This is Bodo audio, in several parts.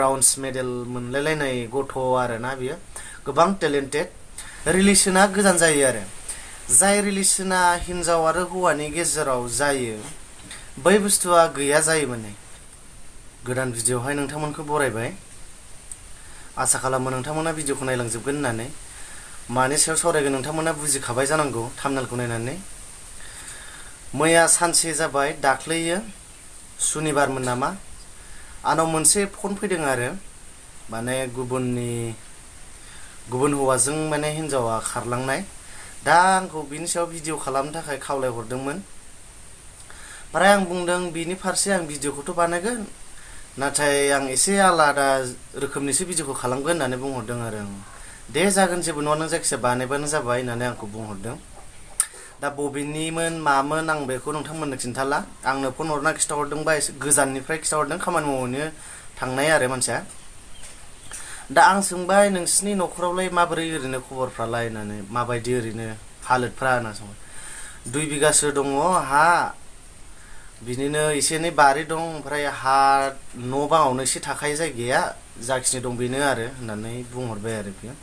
ब्राउन्स मेडेल मोनलायलायनाय गथ' आरोना बियो गोबां टेलेन्टेड रिलेसना गोजान जायो आरो जाय रिलेसना हिनजाव आरो हौवानि गेजेराव जायो बै बुस्थुआ गैया जायो माने गोदान भिडिअ'आवहाय नोंथांमोनखौ बरायबाय आसा खालामो नोंथांमोना भिडिअ'खौ नायलांजोबगोन होननानै मानि सायाव सावरायगोन नोंथांमोना बुजिखाबाय जानांगौ थाम्बनेलखौ नायनानै मैया सानसे जाबाय दाख्लैयो सुनिबारमोन नामा आंनाव मोनसे फन फैदों आरो माने गुबुन हौवाजों माने हिनजावा खारलांनाय दा आंखौ बिनि सायाव भिडिअ खालामनो थाखाय खावलायहरदोंमोन ओमफ्राय आं बुंदों बिनि फारसे आं भिडिअखौथ' बानायगोन नाथाय आं एसे आलादा रोखोमनिसो भिडिअखौ खालामगोन होननानै बुंहरदों आरो आं दे जागोन जेबो नङा नों जायखिजाया बानायबानो जाबाय होननानै आंखौ बुंहरदों दा बबेनिमोन मामोन आं बेखौ नोंथांमोननो खिन्थाला आंनो फन हरना खिन्थाहरदोंबा एसे गोजाननिफ्राय खिन्थाहरदों खामानि मावनो थांनाय आरो मानसिया दा आं सोंबाय नोंसिनि न'खरावलाय माबोरै ओरैनो खबरफ्रालाय होननानै माबायदि ओरैनो हालोदफ्रा होनना सोंबाय 2 बिगासो दङ हा बिनिनो एसे एनै बारि दं ओमफ्राय हा न' बाङावनो एसे थाखायो जायगाया जाखिनि दं बेनो आरो होननानै बुंहरबाय आरो बियो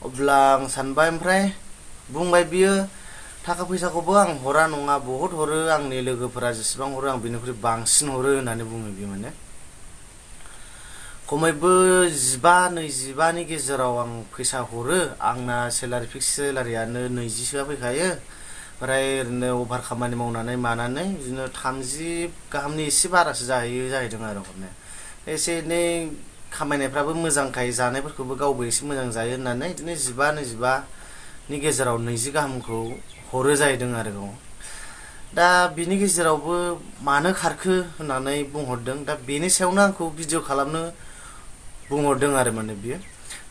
अब्ला आं सानबाय ओमफ्राय बुंबाय बियो थाखा फैसाखौबो आं हरा नङा बहुत हरो आंनि लोगोफोरा जेसेबां हरो आं बिनिख्रुइ बांसिन हरो होननानै बुङो बियो माने खमैबो 15-25 नि गेजेराव आं फैसा हरो आंना सेलारि फिक्स सेलारियानो 20सोआ फैखायो ओमफ्राय ओरैनो अभार खामानि मावनानै मानानै बिदिनो 30 गाहामनि एसे बारासो जाहैदों आरो हरनाया एसे एनै खामायनायफ्राबो मोजांखाय जानायफोरखौबो गावबो एसे मोजां जायो होननानै बिदिनो 15-25 नि गेजेराव 20 गाहामखौ हरो जाहैदों आरो गाव दा बिनि गेजेरावबो मानो खारखो होननानै बुंहरदों दा बेनि सायावनो आंखौ भिडिअ खालामनो बुंहरदों आरो माने बियो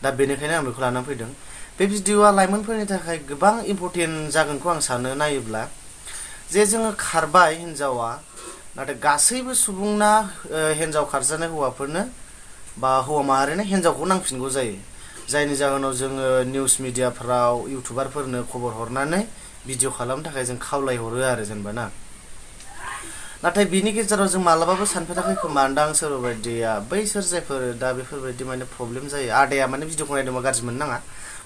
दा बेनिखायनो आं बेखौ लानानै फैदों बे भिडिअआ लाइमोनफोरनि थाखाय गोबां इम्परटेन्ट जागोनखौ आं सानो नायोब्ला जे जोङो खारबाय हिनजावा नाथाय गासैबो सुबुंना हिनजाव खारजानाय हौवाफोरनो बा हौवा माहारिनो हिनजावखौ नांफिनगौ जायो जायनि जाहोनाव जोङो निउस मिडियाफोराव इउटुबारफोरनो खबर हरनानै भिडिअ खालामनो थाखाय जों खावलायहरो आरो जेनेबा ना नाथाय बिनि गेजेराव जों मालाबाबो सानफेराखै खोमादां सोरबा बायदिया बैसोर जायफोर दा बेफोरबायदि माने प्रब्लेम जायो आदाया माने भिडिअखौ नायदोंबा गाज्रि मोननो नाङा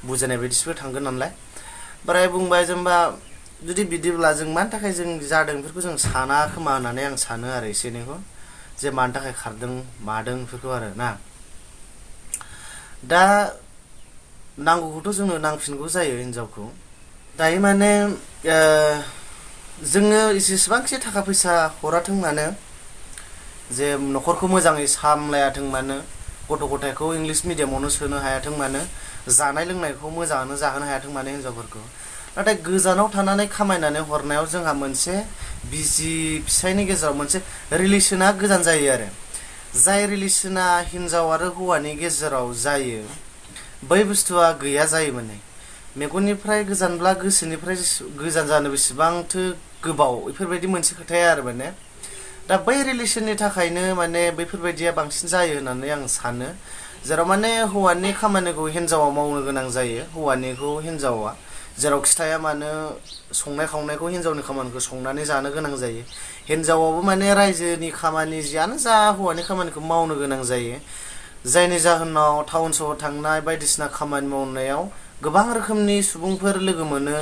बुजायनाय बायदिसो थांगोन नालाय ओमफ्राय बुंबाय जेनेबा जुदि बिदिब्ला जों मानि थाखाय जों जादों बेफोरखौ जों साना खोमा होननानै आं सानो आरो एसे एनैखौ जे मानि थाखाय खारदों मादों बेफोरखौ आरो ना दा नांगौखौथ' जोंनो नांफिनगौ जायो हिनजावखौ दायो माने जोङो जेसेबांखि थाखा फैसा हराथों मानो जे न'खरखौ मोजाङै सामलायाथों मानो गथ' गथायखौ इंलिश मिडियामावनो सोनो हायाथों मानो जानाय लोंनायखौ मोजाङानो जाहोनो हायाथों मानो हिनजावफोरखौ नाथाय गोजानाव थानानै खामायनानै हरनायाव जोंहा मोनसे बिसि फिसायनि गेजेराव मोनसे रिलेसना गोजान जायो आरो जाय रिलेसना हिनजाव आरो हौवानि गेजेराव जायो बै बुस्थुआ गैया जायो माने मेगननिफ्राय गोजानब्ला गोसोनिफ्राय गोजान जानो बेसेबांथो गोबाव बेफोरबायदि मोनसे खोथाया आरो माने दा बै रिलेसननि थाखायनो माने बैफोरबायदिया बांसिन जायो होननानै आं सानो जेराव माने हौवानि खामानिखौ हिनजावा मावनो गोनां जायो हौवानिखौ हिनजावा जेराव खिथाया मानो संनाय खावनायखौ हिनजावनि खामानिखौ संनानै जानो गोनां जायो हिनजावाबो माने रायजोनि खामानि जियानो जा हौवानि खामानिखौ मावनो गोनां जायो जायनि जाहोनाव टाउन सहर थांनाय बायदिसिना खामानि मावनायाव गोबां रोखोमनि सुबुंफोर लोगो मोनो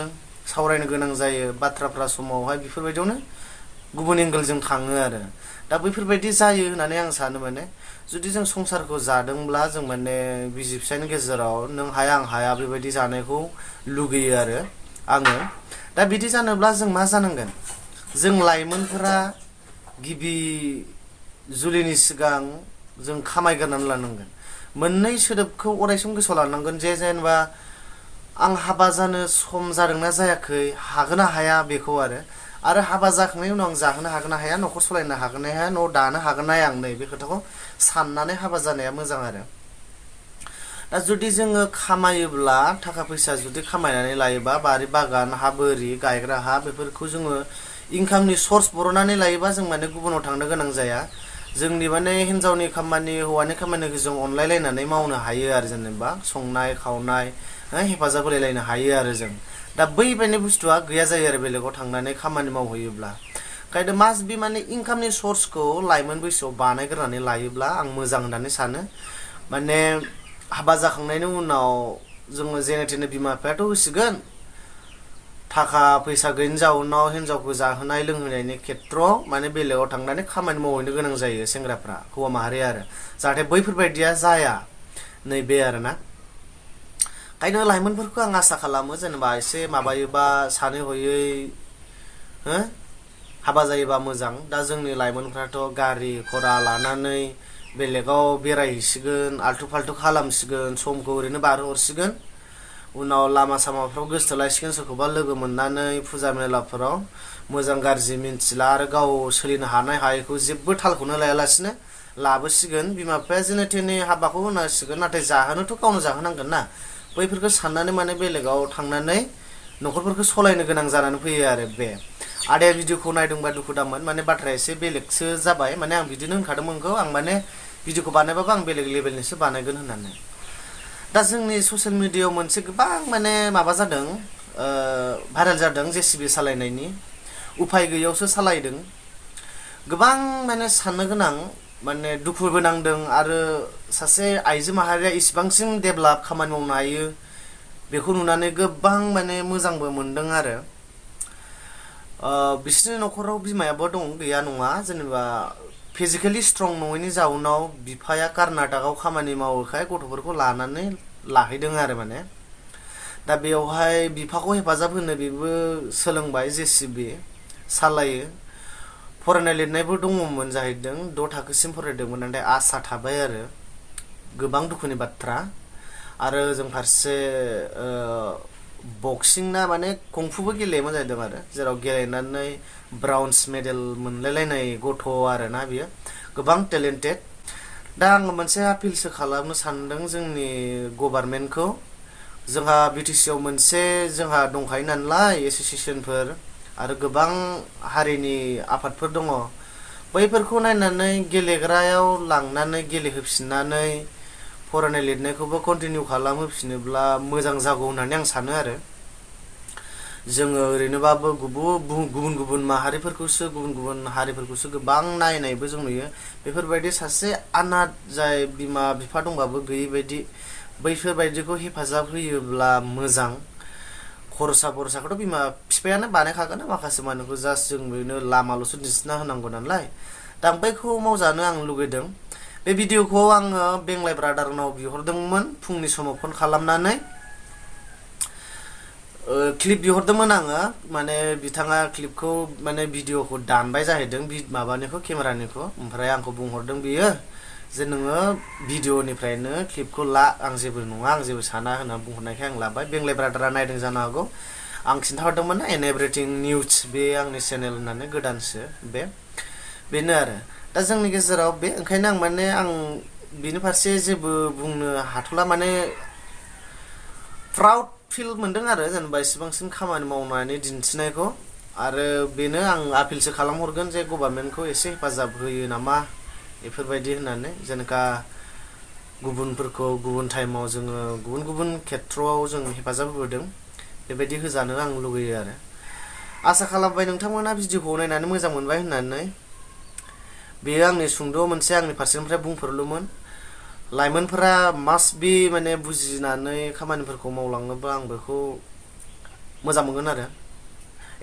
सावरायनो गोनां जायो बाथ्राफ्रा समावहाय बेफोरबायदियावनो गुबुन एंगेलजों थाङो आरो दा बैफोरबायदि जायो होननानै आं सानो माने जुदि जों संसारखौ जादोंब्ला जों माने बिसि फिसायनि गेजेराव नों हाया आं हाया बेबायदि जानायखौ लुगैयो आरो आङो दा बिदि जानोब्ला जों मा जानांगोन जों लाइमोनफोरा गिबि जुलिनि सिगां जों खामायग्रोनानै लानांगोन मोननै सोदोबखौ अरायसम गोसोआव लानांगोन जे जेनेबा आं हाबा जानो सम जादोंना जायाखै हागोन ना हाया बेखौ आरो हाबा जाखांनायनि उनाव आं जाहोनो हागोन ना हाया न'खर सालायनो हागोन ना हाया न' दानो हागोन ना हाया आं नै बे खोथाखौ साननानै हाबा जानाया मोजां आरो दा जुदि जोङो खामायोब्ला थाखा फैसा जुदि खामायनानै लायोबा बारि बागान हा बोरि गायग्रा हा बेफोरखौ जोङो इनकामनि सर्स बर'नानै लायोबा जों माने गुबुनाव थांनो गोनां जाया जोंनि माने हिनजावनि खामानि हौवानि खामानिखौ जों अनलायलायनानै मावनो हायो आरो जेनेबा संनाय खावनाय हेफाजाब होलायलायनो हायो आरो जों दा बैबायदि बुस्थुआ गैया जायो आरो बेलेगाव थांनानै खामानि मावहैयोब्ला ओंखायनो मास्ट बि माने इनकामनि सर्सखौ लाइमोन बैसोआव बानायग्रोनानै लायोब्ला आं मोजां होननानै सानो माने हाबा जाखांनायनि उनाव जोङो जेने थेने बिमा बिफायाथ' होसिगोन थाखा फैसा गैयिनि जाउनाव हिनजावखौ जाहोनाय लोंहोनायनि खेथ्रआव माने बेलेगाव थांनानै खामानि मावहैनो गोनां जायो सेंग्राफ्रा हौवा माहारिया आरो जाहाथे बैफोरबायदिया जाया नैबे आरोना ओंखायनो लाइमोनफोरखौ आं आसा खालामो जेनेबा एसे माबायोबा सानै हयै हो हाबा जायोबा मोजां दा जोंनि लाइमोनफ्राथ' गारि घरा लानानै बेलेगाव बेरायहैसिगोन आल्थु फाल्थु खालामसिगोन समखौ ओरैनो बारहोहरसिगोन उनाव लामा सामाफ्राव गोसथोलायसिगोन सोरखौबा लोगो मोननानै फुजा मेलाफोराव मोजां गाज्रि मिन्थिला आरो गाव सोलिनो हानाय हायैखौ जेबो थालखौनो लायालासिनो लाबोसिगोन बिमा बिफाया जेने थेने हाबाखौ होनांसिगोन नाथाय जाहोनोथ' गावनो जाहोनांगोन ना बैफोरखौ साननानै माने बेलेगाव थांनानै न'खरफोरखौ सलायनो गोनां जानानै फैयो आरो बे आदाया भिडिअखौ नायदोंबा दुखु दामोन माने बाथ्राया एसे बेलेगसो जाबाय माने आं बिदिनो होनखादोंमोनखौ आं माने भिडिअखौ बानायबाबो आं बेलेग लेभेलनिसो बानायगोन होननानै दा जोंनि ससियेल मिडियायाव मोनसे गोबां माने माबा जादों भाइरेल जादों जेसिबि सालायनायनि उफाय गैयैयावसो सालायदों गोबां माने साननो गोनां माने दुखुबो नांदों आरो सासे आइजो माहारिया इसिबांसिम डेभेलप खामानि मावनो हायो बेखौ नुनानै गोबां माने मोजांबो मोनदों आरो बिसोरनि न'खराव बिमायाबो दं गैया नङा जेनेबा फिजिकेलि स्ट्रं नङैनि जाउनाव बिफाया कर्नाटकआव खामानि मावोखाय गथ'फोरखौ लानानै लाहैदों आरो माने दा बेवहाय बिफाखौ हेफाजाब होनो बेबो सोलोंबाय जेसिबि सालायो फरायनाय लिरनायबो दङमोन जाहैदों 6 थाखोसिम फरायदोंमोन नाथाय आसा थाबाय आरो गोबां दुखुनि बाथ्रा आरो जों फारसे बक्सिं ना माने कंफुबो गेलेयोमोन जाहैदों आरो जेराव गेलेनानै ब्राउन्स मेडेल मोनलायलायनाय गथ' आरोना बियो गोबां टेलेन्टेड दा आङो मोनसे आपिलसो खालामनो सानदों जोंनि गभर्नमेन्टखौ जोंहा बिटिसिआव मोनसे जोंहा दंखायो नालाय एसोसिएसनफोर आरो गोबां हारिनि आफादफोर दङ बैफोरखौ नायनानै गेलेग्रायाव लांनानै गेलेहोफिननानै फरायनाय लिरनायखौबो कन्टिनिउ खालामहोफिनोब्ला मोजां जागौ होननानै आं सानो आरो जोङो ओरैनोबाबो गुबुन गुबुन माहारिफोरखौसो गुबुन गुबुन हारिफोरखौसो गोबां नायनायबो जों नुयो बेफोरबायदि सासे अनाथ जाय बिमा बिफा दंबाबो गैयै बायदि बैफोरबायदिखौ हेफाजाब होयोब्ला मोजां खरसाखौथ' बिमा बिफायानो बानायखागोन माखासे मानोखौ जास्ट जों बेनो लामाल'सो दिन्थिना होनांगौ नालाय दा बैखौ मावजानो आं लुगैदों बे भिडिअखौ आङो बेंलाय ब्रादारनाव बिहरदोंमोन फुंनि समाव फन खालामनानै क्लिप बिहरदोंमोन आङो माने बिथाङा क्लिपखौ माने भिडिअखौ दानबाय जाहैदों माबानिखौ केमेरानिखौ ओमफ्राय आंखौ बुंहरदों बियो जे नोङो भिडिअनिफ्रायनो क्लिपखौ ला आं जेबो नङा आं जेबो साना होनना बुंहरनायखाय आं लाबाय बेंलाय ब्रादारा नायदों जानो हागौ आं खिन्थाहरदोंमोन ना एन एभ्रिथिं निउज बे आंनि चेनेल होननानै गोदानसो बेनो आरो दा जोंनि गेजेराव बे ओंखायनो आं माने आं बिनि फारसे जेबो बुंनो हाथ'ला माने प्राउड फिल मोनदों आरो जेनेबा इसिबांसिम खामानि मावनानै दिन्थिनायखौ आरो बेनो आं आपिलसो खालामहरगोन जे गभर्नमेन्टखौ एसे हेफाजाब होयो नामा बेफोरबायदि होननानै जेनेका गुबुनफोरखौ गुबुन टाइमाव जोङो गुबुन गुबुन खेथ्रआव जों हेफाजाब होबोदों बेबायदि होजानो आं लुगैयो आरो आसा खालामबाय नोंथांमोना भिडिअखौ नायनानै मोजां मोनबाय होननानै बेयो आंनि सुंद' मोनसे आंनि फारसेनिफ्राय बुंफोरलुमोन लाइमोनफोरा मास्ट बि माने बुजिनानै खामानिफोरखौ मावलाङोबा आं बेखौ मोजां मोनगोन आरो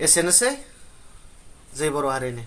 एसेनोसै जै बर' हारिनि